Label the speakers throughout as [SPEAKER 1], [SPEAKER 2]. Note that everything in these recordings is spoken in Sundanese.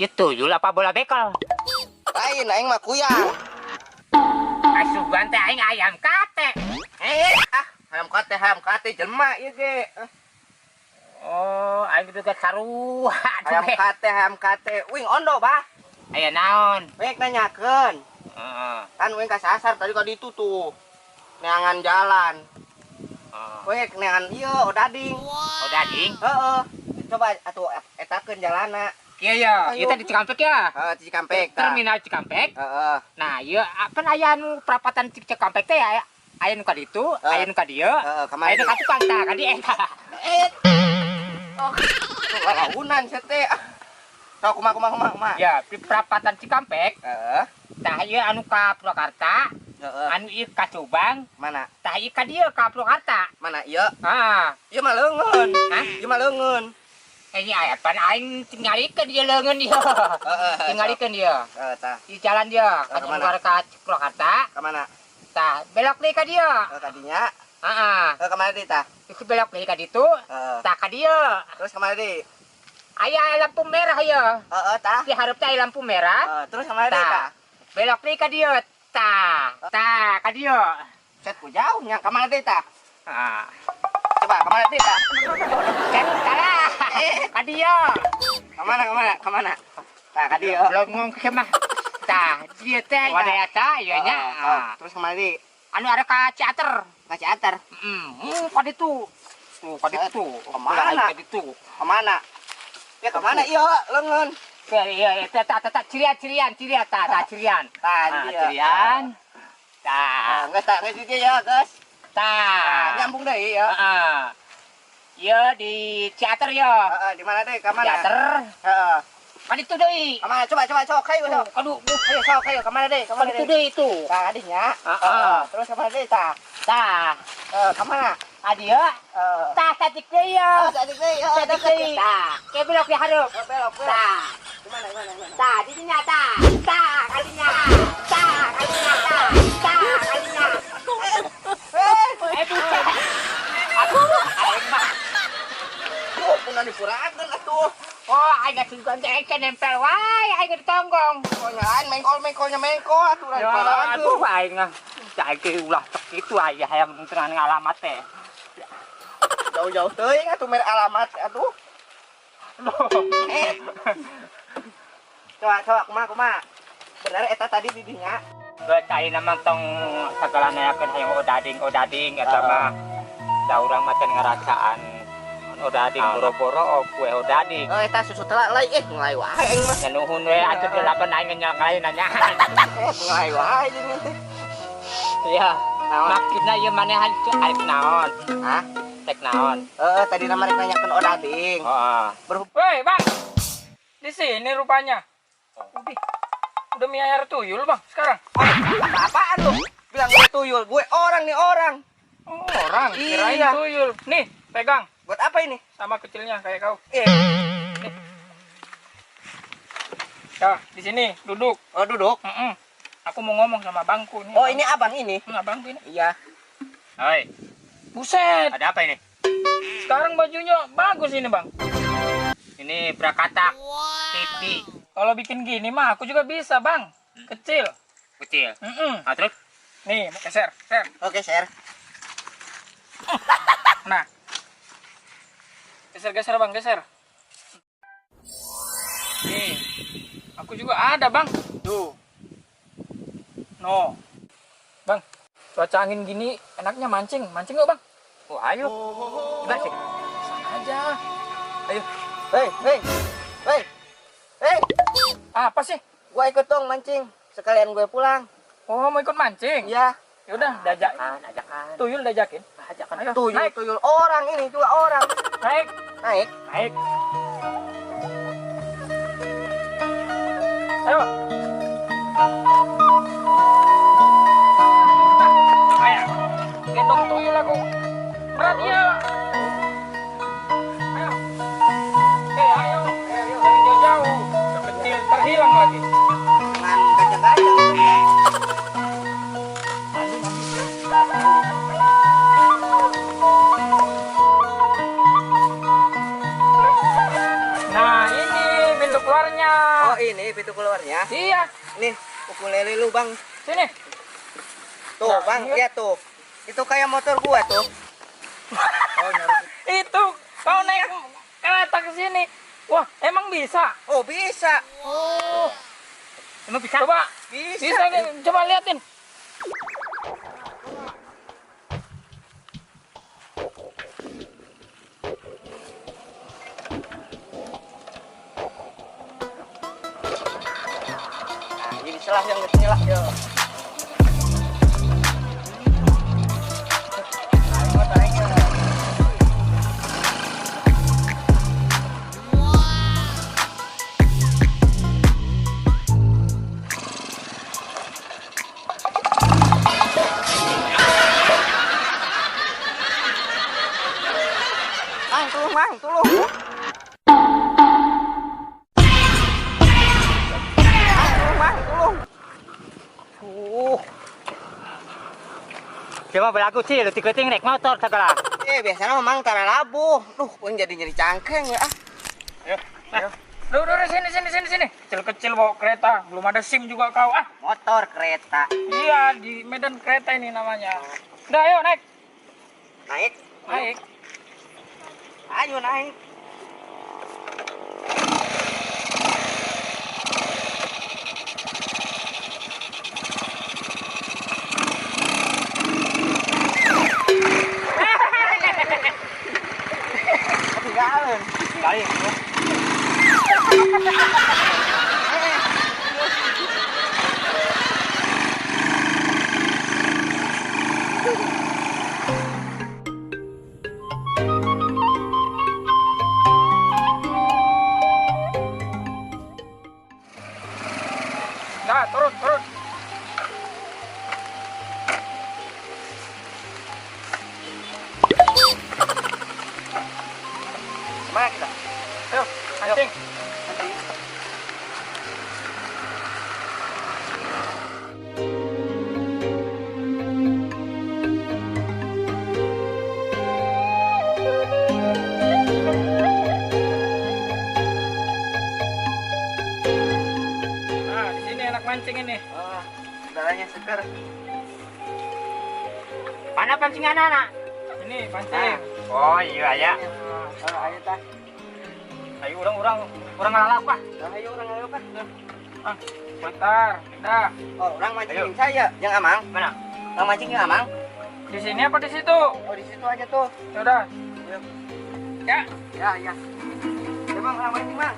[SPEAKER 1] Ieu tuyul apa bola bekel?
[SPEAKER 2] Lain aing mah kuyang.
[SPEAKER 1] Asugan teh aing ayam kate.
[SPEAKER 2] Ah, hayam kate jelema ieu ge.
[SPEAKER 1] Oh, aing juga sarua.
[SPEAKER 2] Hayam kate. Wing ondo, bah.
[SPEAKER 1] Aya naon?
[SPEAKER 2] Wing nanyakeun.
[SPEAKER 1] Heeh.
[SPEAKER 2] Kan wing kasasar tadi ka ditu tuh. Neangan jalan. Wing neangan ieu odading.
[SPEAKER 1] Odading?
[SPEAKER 2] Heeh. Coba atuh etakeun jalanna.
[SPEAKER 1] Iya ya, ieu teh di Cikampek ya?
[SPEAKER 2] Heeh, di Cikampek.
[SPEAKER 1] Terminal Cikampek.
[SPEAKER 2] Heeh.
[SPEAKER 1] Nah, ieu kan aya anu perapatan Cikampek teh aya aya nu ka ditu, aya nu ka dieu.
[SPEAKER 2] Heeh, ka mana?
[SPEAKER 1] Aya nu ka tukang tah, ka dieu eta.
[SPEAKER 2] Oh, launan sia teh. Sok kumaha.
[SPEAKER 1] Ya, di perapatan Cikampek.
[SPEAKER 2] Heeh.
[SPEAKER 1] Tah ieu anu ka Purwakarta.
[SPEAKER 2] Heeh.
[SPEAKER 1] Anu ieu ka Subang.
[SPEAKER 2] Mana?
[SPEAKER 1] Tah ieu ka dieu ka Purwakarta.
[SPEAKER 2] Mana ieu?
[SPEAKER 1] Heeh.
[SPEAKER 2] Ieu mah leungeun.
[SPEAKER 1] Hah?
[SPEAKER 2] Ieu mah leungeun.
[SPEAKER 1] Ini aya pan aing tingalikeun dia leungeun dia. Tingalikeun dia.
[SPEAKER 2] Heeh, tah.
[SPEAKER 1] Di jalan dia ka
[SPEAKER 2] Kemana?
[SPEAKER 1] Purwakarta.
[SPEAKER 2] Ka mana?
[SPEAKER 1] Tah, belok deui ka dieu.
[SPEAKER 2] Ka dinya.
[SPEAKER 1] Heeh.
[SPEAKER 2] Ka mana deui tah?
[SPEAKER 1] Itu belok deui ka ditu. Tah ka dieu.
[SPEAKER 2] Terus ka mana deui?
[SPEAKER 1] Aya lampu merah ya.
[SPEAKER 2] Heeh, tah.
[SPEAKER 1] Di hareup teh aya lampu merah.
[SPEAKER 2] Terus ka mana deui tah?
[SPEAKER 1] Belok deui ka dieu. Tah. Tah ka dieu.
[SPEAKER 2] Set ku jauh nya ka mana deui tah?
[SPEAKER 1] Heeh.
[SPEAKER 2] Coba ka mana deui tah?
[SPEAKER 1] Kan salah. Ka dieu.
[SPEAKER 2] Ka mana? Tah ka dieu.
[SPEAKER 1] Belum ngomong mah. Tah, dieu teh wadah eta ieu nya.
[SPEAKER 2] Terus ka mana deui?
[SPEAKER 1] Anu ada ka Ciater.
[SPEAKER 2] Ka Ciater.
[SPEAKER 1] Heeh, ka ditu. Tuh, ka ditu.
[SPEAKER 2] Ka mana?
[SPEAKER 1] Ka ditu.
[SPEAKER 2] Ka mana? Ya ka mana ieu leungeun?
[SPEAKER 1] Iya, tah cirian tah cirian.
[SPEAKER 2] Tah,
[SPEAKER 1] cirian. Tah.
[SPEAKER 2] Geus tah, geus dieu ya, geus.
[SPEAKER 1] Tah.
[SPEAKER 2] Nyambung deui ya.
[SPEAKER 1] Heeh. Ieu di Ciater ya.
[SPEAKER 2] Heeh, di mana deui? Ka mana?
[SPEAKER 1] Ciater.
[SPEAKER 2] Heeh.
[SPEAKER 1] Ka ditu deui.
[SPEAKER 2] Ka mana? Coba sok hayu sok.
[SPEAKER 1] Aduh,
[SPEAKER 2] ayo sok hayu ka mana deui? Ka mana
[SPEAKER 1] deui itu?
[SPEAKER 2] Tah, dinya.
[SPEAKER 1] Heeh.
[SPEAKER 2] Terus ka mana deui tah?
[SPEAKER 1] Tah.
[SPEAKER 2] Ka mana?
[SPEAKER 1] Ka dieu. Tah satik deui ya.
[SPEAKER 2] Satik deui.
[SPEAKER 1] Satik deui. Tah. Ke belok di hareup.
[SPEAKER 2] Belok.
[SPEAKER 1] Tah.
[SPEAKER 2] Di mana?
[SPEAKER 1] Tah, di dinya tah. Tah, ka dinya. Tah, ka dinya tah. Tah, ka dinya. Buset. Aduh, aing mah.
[SPEAKER 2] Tuh, punah dipurakeun atuh.
[SPEAKER 1] Oh, aing geus teh nempel wae, aing ditonggong.
[SPEAKER 2] Oh, nyalain mengkol-mengkolnya mengkol atuh lah dipurakeun.
[SPEAKER 1] Aduh, aing mah. Aing ge ulah tek kitu aya hayang tengah ngalamat teh.
[SPEAKER 2] Jauh-jauh teuing atuh mere alamat atuh. Coba kumaha. Bener eta tadi di dinya.
[SPEAKER 1] Geus ayeuna mah tong sagala nayakeun hayang odading eta mah. Da urang mah can ngarasaan odading boro-boro kue odading.
[SPEAKER 2] Oh, eta susu telak lain ngelai wae aing mah.
[SPEAKER 1] Nuhun we atuh delapan aing ngelai nanyaan.
[SPEAKER 2] Ngelai wae jeung teh.
[SPEAKER 1] Iya, maksudna ieu maneh arek naon?
[SPEAKER 2] Hah?
[SPEAKER 1] Rek naon?
[SPEAKER 2] Heeh, tadi nama rek nanyakeun odading.
[SPEAKER 1] Heeh.
[SPEAKER 3] Woi, Bang. Di sini rupanya. Udah miayar tuyul, Bang, sekarang.
[SPEAKER 2] Apa-apaan lu? Bilang gue tuyul, gue orang nih orang.
[SPEAKER 3] Oh, orang, kirain
[SPEAKER 2] iya.
[SPEAKER 3] Tuyul. Nih, pegang.
[SPEAKER 2] Buat apa ini?
[SPEAKER 3] Sama kecilnya kayak kau.
[SPEAKER 2] Nih.
[SPEAKER 3] Ya, di sini duduk.
[SPEAKER 2] Oh, duduk.
[SPEAKER 3] Aku mau ngomong sama abangku nih.
[SPEAKER 2] Oh, ini abang ini.
[SPEAKER 3] Abangku ini.
[SPEAKER 2] Iya.
[SPEAKER 1] Hoi.
[SPEAKER 3] Buset.
[SPEAKER 1] Ada apa ini?
[SPEAKER 3] Sekarang bajunya bagus ini, Bang.
[SPEAKER 1] Ini brakatak. TV.
[SPEAKER 3] Kalau bikin gini mah aku juga bisa, Bang. Kecil.
[SPEAKER 1] Kecil. Nah, terus?
[SPEAKER 3] Nih, geser, geser.
[SPEAKER 2] Oke, share.
[SPEAKER 3] Nah. Geser, Bang, geser. Nih. Aku juga ada, Bang. Tuh. No. Bang, cuaca angin gini enaknya mancing. Mancing yuk, Bang.
[SPEAKER 1] Oh, ayo. Gimana sih?
[SPEAKER 3] Sana aja.
[SPEAKER 2] Ayo. Hei, hei. Hei. Hei.
[SPEAKER 3] Apa sih?
[SPEAKER 2] Gua ikut dong mancing. Sekalian gue pulang.
[SPEAKER 3] Oh, mau ikut mancing?
[SPEAKER 2] Iya.
[SPEAKER 3] Yaudah, diajakin.
[SPEAKER 1] Ajakan.
[SPEAKER 3] Tuyul diajakin.
[SPEAKER 1] Ajakan.
[SPEAKER 3] Ayo,
[SPEAKER 2] Tuyul,
[SPEAKER 3] naik.
[SPEAKER 2] tuyul. Orang ini juga orang.
[SPEAKER 3] Naik.
[SPEAKER 2] Naik.
[SPEAKER 3] Naik. Ayo. Ayo. Gendong tuyul aku. Berat ya. Ayo. Ayo. Ayo, jangan jauh-jauh. Kecil terhilang lagi.
[SPEAKER 2] Jangan gajang-gajang. Ini pintu keluarnya.
[SPEAKER 3] Iya.
[SPEAKER 2] Nih, ukulele lu, Bang.
[SPEAKER 3] Sini.
[SPEAKER 2] Tuh, nah, Bang, lihat tuh. Itu kayak motor gua tuh.
[SPEAKER 3] Oh, itu kau naik kereta ke sini. Wah, emang bisa?
[SPEAKER 2] Oh, bisa.
[SPEAKER 3] Oh.
[SPEAKER 1] Emang bisa?
[SPEAKER 3] Coba.
[SPEAKER 2] Bisa.
[SPEAKER 3] Bisa, coba liatin.
[SPEAKER 2] Nah, ini celah yang kesini lah, yo. Mang, tolong. Mang, tolong.
[SPEAKER 1] Cuma berlaku sih, lu tiketing naik motor segala.
[SPEAKER 2] Biasanya memang tara labuh. Duh, gua jadi nyeri cangkeng ya.
[SPEAKER 1] Ayo, ayo.
[SPEAKER 3] Duh, sini. Kecil-kecil bawa kereta, belum ada SIM juga kau. Ah,
[SPEAKER 2] motor kereta.
[SPEAKER 3] Iya, di Medan kereta ini namanya. Udah, ayo naik.
[SPEAKER 2] Naik.
[SPEAKER 3] Naik.
[SPEAKER 2] Ayo naik. Ketinggalan.
[SPEAKER 1] Balik.
[SPEAKER 3] Nah, turun.
[SPEAKER 2] Mana kita?
[SPEAKER 3] Ayo, mancing. Nah, di sini enak mancing ini.
[SPEAKER 2] Oh, udaranya segar.
[SPEAKER 1] Mana pancingan anak?
[SPEAKER 3] Ini pancing.
[SPEAKER 1] Oh iya ya.
[SPEAKER 2] Oh, ayo tah.
[SPEAKER 1] Ayo orang ngelalap ah.
[SPEAKER 2] Ayo orang ngelalap ah.
[SPEAKER 3] Ah, bentar, dah.
[SPEAKER 2] Oh, orang mancing saya, yang amang.
[SPEAKER 1] Mana?
[SPEAKER 2] Orang mancing yang amang.
[SPEAKER 3] Di sini apa di situ?
[SPEAKER 2] Oh, di situ aja tuh.
[SPEAKER 3] Ya udah. Ya.
[SPEAKER 2] Ya, ya. Ya, Bang, orang mancing, Bang.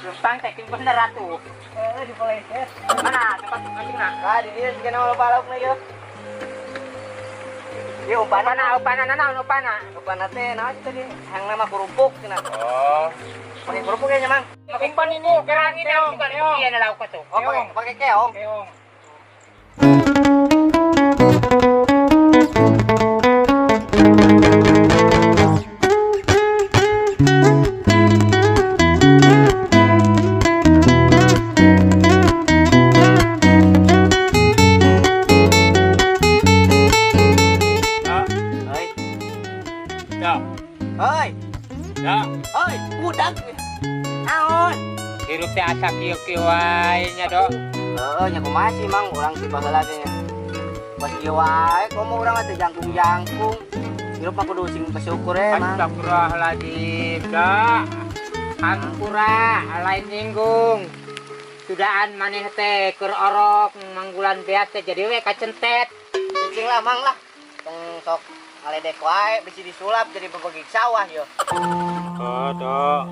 [SPEAKER 1] Lempang teking bener atuh.
[SPEAKER 2] Di poleset.
[SPEAKER 1] Mana tempat mancing nak?
[SPEAKER 2] Ah, di dieu sigana loba laukna ieu. Ieu
[SPEAKER 1] upana, upana naon upana?
[SPEAKER 2] Upana teh naon sih tadi? Hang nama kerupuk cenah.
[SPEAKER 1] Oh.
[SPEAKER 2] Pakai kerupuk ya, Mang?
[SPEAKER 3] Umpan ini
[SPEAKER 1] kerang ini keong. Iya lauk tuh.
[SPEAKER 2] Oh, pakai keong.
[SPEAKER 3] Keong.
[SPEAKER 2] Hoi.
[SPEAKER 1] Ya.
[SPEAKER 2] Hoi, budak. Naon?
[SPEAKER 1] Hirup teh asa kieu-kieu wae nya, Dok.
[SPEAKER 2] Heeh, nya kumaha sih, Mang, urang ti baheula ge. Pas kieu wae, komo urang teh jangkung-jangkung. Hirup mah kudu sing bersyukur e, Mang.
[SPEAKER 1] Astagfirullahaladzim, Dok. Hampura, lain nyinggung. Sudaan maneh teh keur orok manggulan beas teh jadi we kacentet.
[SPEAKER 2] Cicing lah, Mang lah. Tong sok ngaledek wae bisi disulap jadi bebegig sawah yo.
[SPEAKER 1] Oh, Dok.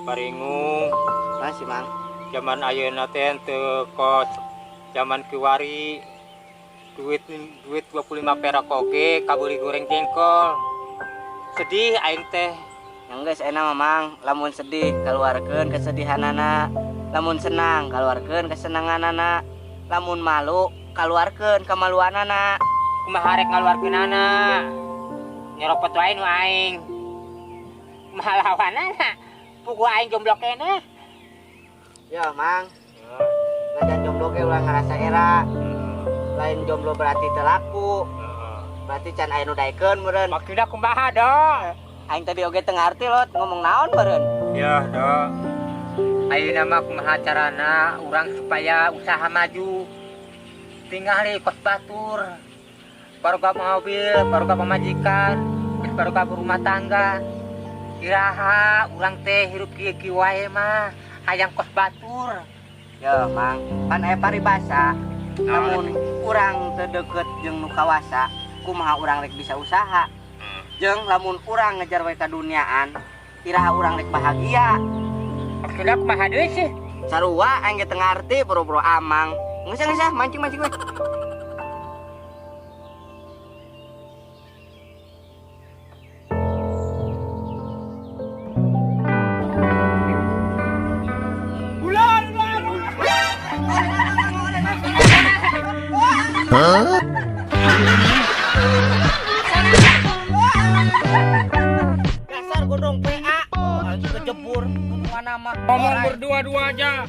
[SPEAKER 1] Paringung.
[SPEAKER 2] Masih, Mang.
[SPEAKER 1] Zaman ayeuna teh teu kos zaman kiwari duit 25 perak oge kabeuli goreng jengkol. Sedih aing teh.
[SPEAKER 2] Yang geus enak Mang, lamun sedih kaluarkeun kesedihanana, lamun senang kaluarkeun kesenanganana, lamun malu kaluarkeun kamaluanana.
[SPEAKER 1] Kumaha rek ngaluarkeunana? Nyeropot wae nu aing. Kumaha lawanana? Puguh aing jomblo keneh.
[SPEAKER 2] Ya, Mang. Najan jomblo ge ulah ngarasa era. Lain jomblo berarti teu laku. Berarti can aya nu daekeun meureun.
[SPEAKER 1] Maksudna kumaha, Do?
[SPEAKER 2] Aing tadi oge teu ngarti lot ngomong naon meureun.
[SPEAKER 1] Ya, Do. Ayeuna mah kumaha carana urang supaya usaha maju. Tingali kos batur. Baru mobil, baru pamajikan, baru rumah tangga. Iraha urang teh hirup kieu-kieu wae mah hayang kos batur.
[SPEAKER 2] Yo, Mang, pan aya paribasa. Lamun urang teu deukeut jeung nu kawasa, kumaha urang rek bisa usaha. Jeung lamun urang ngejar we kaduniaan, iraha urang rek bahagia.
[SPEAKER 1] Maksudna kumaha deui sih?
[SPEAKER 2] Sarua aing ge teu ngarti boro-boro amang. Geus geus mancing-mancing we.
[SPEAKER 4] Huh?
[SPEAKER 2] Dasar gondrong PA, kejebur mana mah.
[SPEAKER 3] Ngomong berdua-dua aja.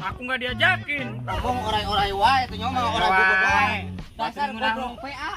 [SPEAKER 3] Aku nggak diajakin.
[SPEAKER 2] Ngomong orai-orai wae itu nyoma orai bubur wae. Dasar gondrong PA.